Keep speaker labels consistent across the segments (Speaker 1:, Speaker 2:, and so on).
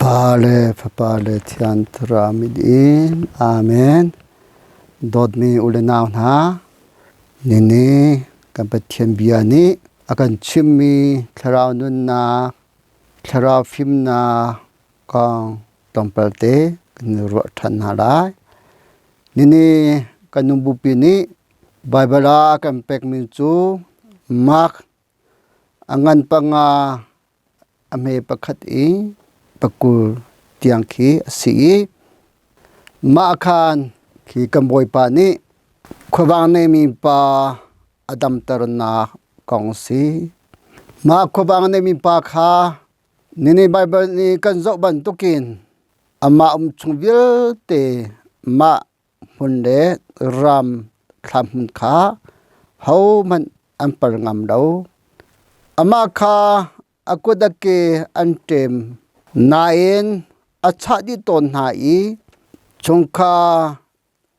Speaker 1: Pa le Fapa le Thiang Thlarau min in Amen. Dawtmi u le nau hna, nini kan Pathian bia nih a kan chimmi thlarau nunnak, thlarau fimnak kong tlawmpal te kan i ruah ṭhan hna lai. Nini kan nunbupi nih Baibal ah a kan pekmi cu Mark a ngan panga a hme pakhat i pakul tiang khi a si i mah khan khi kan Bawipa nih khuavang neimi pa a damternak kong a si. Mah khuavang neimi pa kha nini Baibal nih kan zoh bantukin amah um chung vialte mah hmun le ram thlam hmun kha hohmanh an par ngam lo. Amah kha a kut a ke an ṭem nain a chah dih tawn hna i chungkhar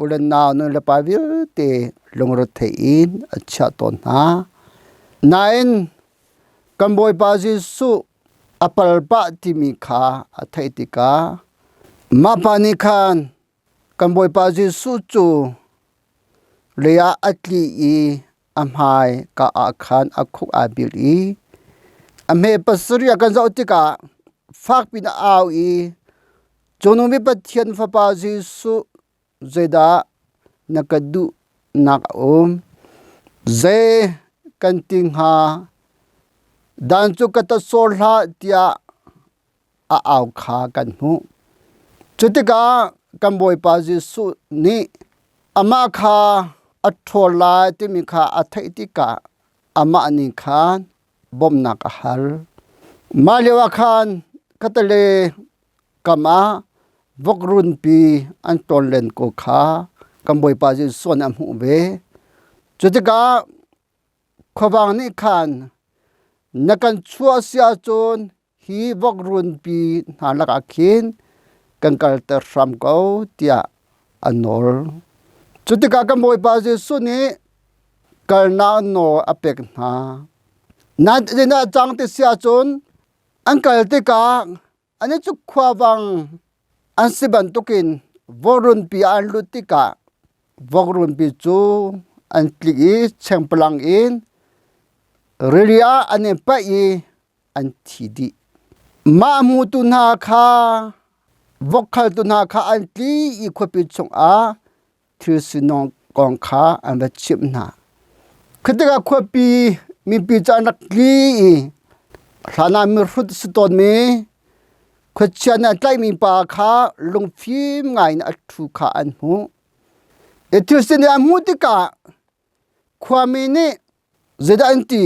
Speaker 1: u le nau nu le pa vialte lungrethei in a chiah tawn hna. Nain kan Bawipa Jesuh a palpah timi kha a theih tikah mah pa nih khan Kan Bawipa Jesuh cu lei ah a tli i a hmai ka ah khan a khuk aa bil i a hme pasarih a kan zoh tikah fakpi in a au i, "Cungnung bik Pathian Fapa Jesuh, zeidah na ka duhnak a um? Zei kan ti hnga? Dan cu ka tat sawr hlah," tiah a au kha kan hmuh. Cutikah kan Bawipa Jesuh nih amah kha a ṭhawl lai timi kha a theih tikah amah nih khan bawmhnak a hal. Mah lioah khan khattelei kam ah vok runpi an ṭawl len ko kha kan Bawipa Jesuh nih a hmuh ve. Cutikah khuavang nih khan na kan chuah si ahcun hi vok runpi hna lakah khin kan kalter hram ko tiah a nawl. Cu tikah kan Bawipa Jesuh nih kalnak nawl a pek hna. Nain cang ti si ahcun an kal tikah an i cu khuavang an si bantukin vok runpi ah an lut tikah vok runpi cu an tlik i chengpalang in rili ah an i paih i an thi dih. Mah hmutu hna kha vokkhaltu hna kha an tli i khuapi chungah thil sinong kong kha an va chimh hna. Khi tikah khuapi mipi cu an rak tli i hlan ah mihrut si tawnmi khuachia nih a tlaihmi pa kha lungfim ngaiin a ṭhu kha an hmuh. I thil sining an hmuh tikah khuami nih Zeidah an ti?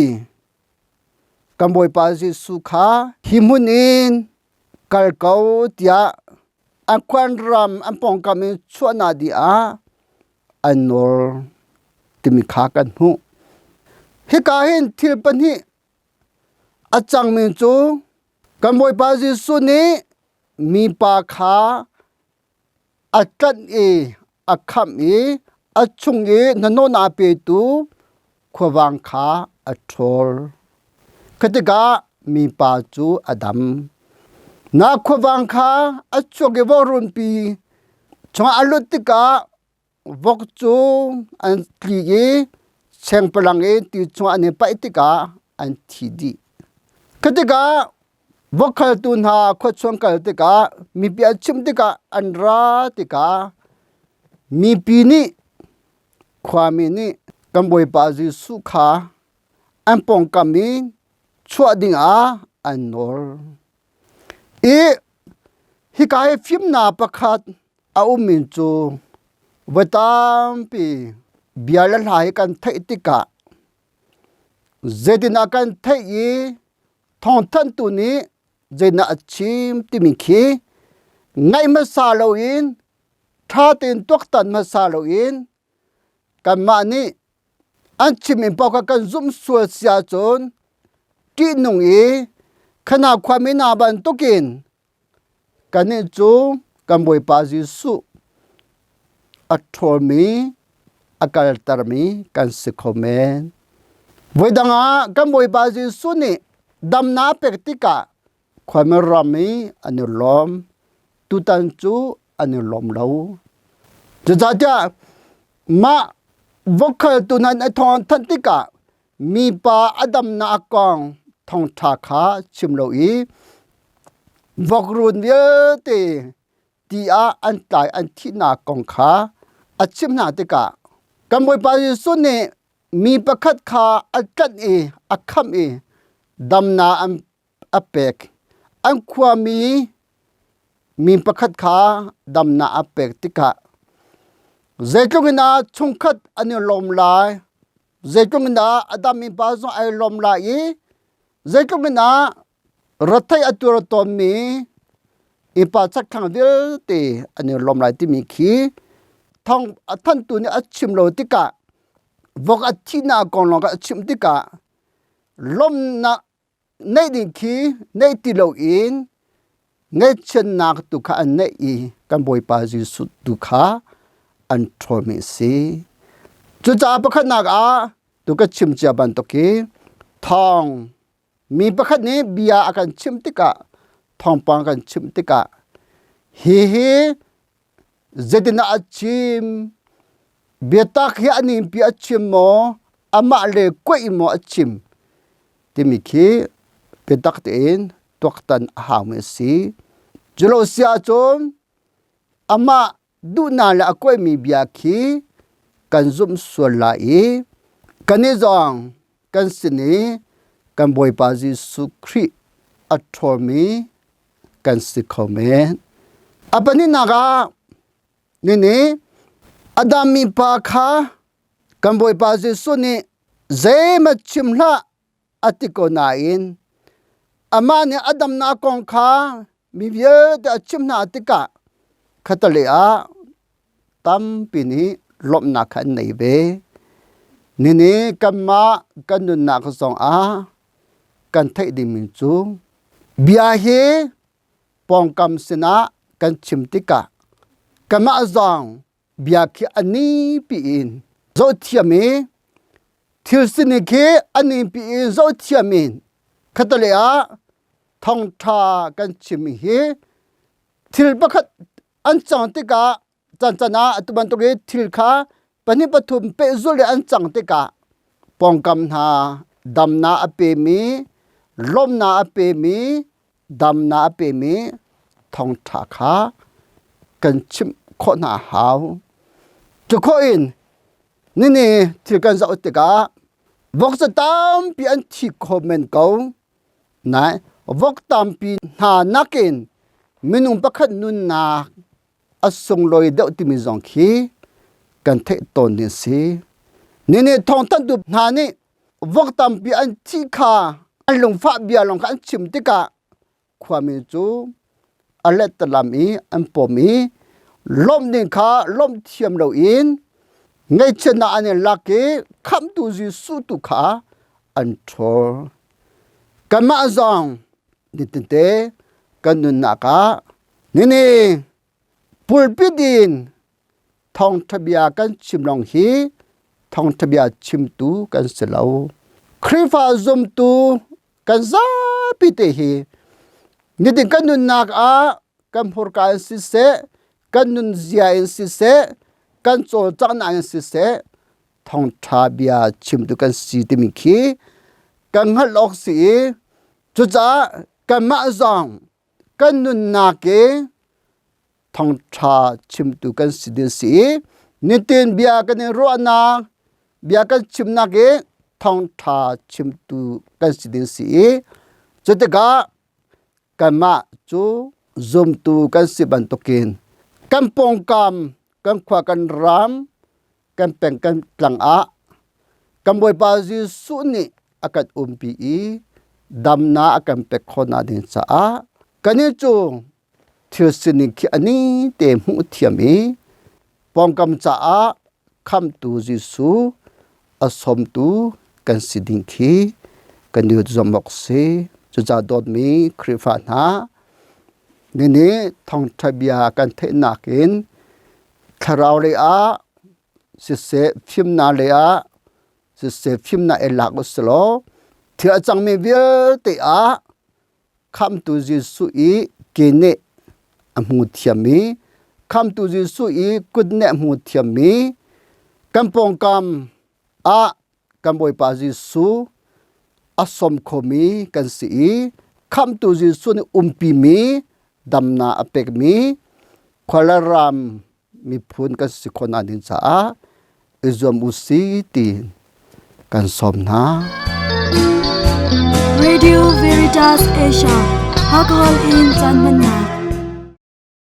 Speaker 1: Kan Bawipa Jesuh kha hi hmun in kal ko tiah an khuanram an pawngkam in chuahnak dih ah an nawl timi kha kan hmuh. Hika hin thil pahnih a cangmi cu kan Bawipa Jesuh nih mipa kha a tlanh i a khamh i a chung i hnahnawhnak petu khuavang kha a ṭhawl. Khi tikah mipa cu a dam. Na khuavang kha a chuak i vawrunpi chungah a lut tikah vok cu an tli i chengpalang i ti chungah an i paih tikah an thi dih. Khi tikah vokkhaltu hna khuachuang kal tikah mipi an chimh tikah an ra tikah mipi nih khuami nih kan Bawipa Jesuh kha an pawngkam in chuah dingah an nawl. I hika hi fimnak pakhat a ummi cu voi tampi bia le hla hi kan theih tikah zeitindah kan theih i thawngthanhtu nih zeidah a chim timi khi ngaih hmasa loin ṭha tein tuaktan hmasa loin kanmah nih an chimmi paoh kha kan zumh sual si ahcun ṭihnung i khana khuami hna bantukin kannih cu kan Bawipa Jesuh a ṭhawlmi a kaltermi kan si kho men. Voidang ah kan Bawipa Jesuh nih damnak pek tikah Khuami ram i an i lawm. Tutan cu an i lawm lo. Cucahtiah mah vokhaltu hna nih thawng an thanh tikah mipa a damnak kong thawngṭha kha chim lo i vokrun vialte ti ah an tlai an thihnak kong kha a chimh hna tikah kan Bawipa Jesuh nih mi pakhat kha a tlanh i a khamh i damnak an a pek. An khuami mi pakhat kha damnak a pek tikah zeitluk in dah chungkhat an i lawm lai, zeitluk in dah a dammi pa zong ai lawm lai i zeitluk in dah retheih a tuar tawnmi innpa chakthlang vialte an i lawm lai timi khi thawng a thantu nih a chim lo tikah vok a thihnak kong lawng kha a chimh tikah lawmhnak neih ding khi neih ti loin ngaihchiatnak tu kha an neih i kan Bawipa Jesuh tu kha an ṭhawlmi a si. Cucaah pakhatnak ah tu ka chim cia bantukin thawng mi pakhat nih bia a kan chimh tikah thawngpang kan chimh tikah hihi Zeitindah a chim? Biatak hi a ningpi a chim maw? Amah le kuaih maw a chim? Timi khi biatak tein tuaktan a haumi a si. Culo si ahcun amah duhnak le a kuaihmi bia khi kan zumh sual lai i kannih zong kan sin i kan Bawipa Jesuh Khrih a ṭhawlmi kan si kho men. A pahnihnak ah nini Adam mipa kha kan Bawipa Jesuh nih zeihmanh chim hlah a ti ko nain amah nih a damnak kong kha mi vialte a chimh hna tikah khattelei ah tampi nih lawmhnak kha an nei ve. Nini kanmah kan nunnak zong ah kan theih dingmi cu bia hi pawngkam sinah kan chim tikah kanmah zong bia khi a nipi in zohthiam i thil sining khi a nipi in zohthiam in khattelei ah thawngṭha kan chim hi thil pakhat an cang tikah cancan ah atu bantuk i thil kha pahnih pathum pehzulh i an cang tikah pawngkam hna damnak a pemi lawmhnak a pemi damnak a pemi thawngṭha kha kan chimh khawh hna a hau. Cu khawh in nini thil kan zoh tikah voksa tampi an thi kho men ko. Nain vok tampi hna nakin minung pakhat nunnak a sunglawi deuh timi zong khi kan theih tawn ding a si. Nini thawngthanhtu hna nih vok tampi an thih kha an lungfah bia lawng kha an chim tikah khuami cu a lettalam i an pawm i lawmh ding kha lawmh thiam loin ngaihchiatnak an i lak i khamhtu Jesuh tu kha an ṭhawl. Kanmah zong nitinte kan nunnak ah nini pulpit in thawngṭha bia kan chim lawng hi thawngṭha bia chimtu kan si lo. Khrihfa zumtu kan zapi te hi nitin kan nunnak ah kan hmurka in siseh kan nunzia in siseh kan cawlcanghnak in siseh thawngṭha bia chimtu kan si timi khi kan hngalh awk si i cucaah kanmah zong kan nunnak i thawngṭha chimtu kan si ding si i nitin bia kan i ruahnak bia kan chimnak i thawngṭha chimtu kan si ding si i cutikah kanmah cu zumtu kan si bantukin kan pawngkam kan khua kan ram kan peng kan tlang ah kan Bawipa Jesuh nih a kan umpi i damnak a kan pek khawhnak ding caah kan i cu thil sining khi a ni te hmuh thiam i pawngkam caah khamhtu Jesuh a sawmtu kan si ding khi kan i zuam awk si. Cucaah dawtmi Khrihfa hna, nini thawngṭha bia kan theihnak in thlarau lei ah siseh fimnak lei ah siseh fimnak i lak u silaw thil a cangmi vialte ah. Khamtu Jesuh i keneh a hmu thiammi, Khamtu Jesuh i kutneh a hmu thiammi, kan pawngkam ah kan Bawipa Jesuh a som khomi kan si i Khamtu Jesuh nih umpimi damnak a pekmi khualaram miphun kan si khawhnak ding caah i zuam u si ti kan sawm hna.
Speaker 2: Radio Veritas Asia, Hakahol in caan hmannak.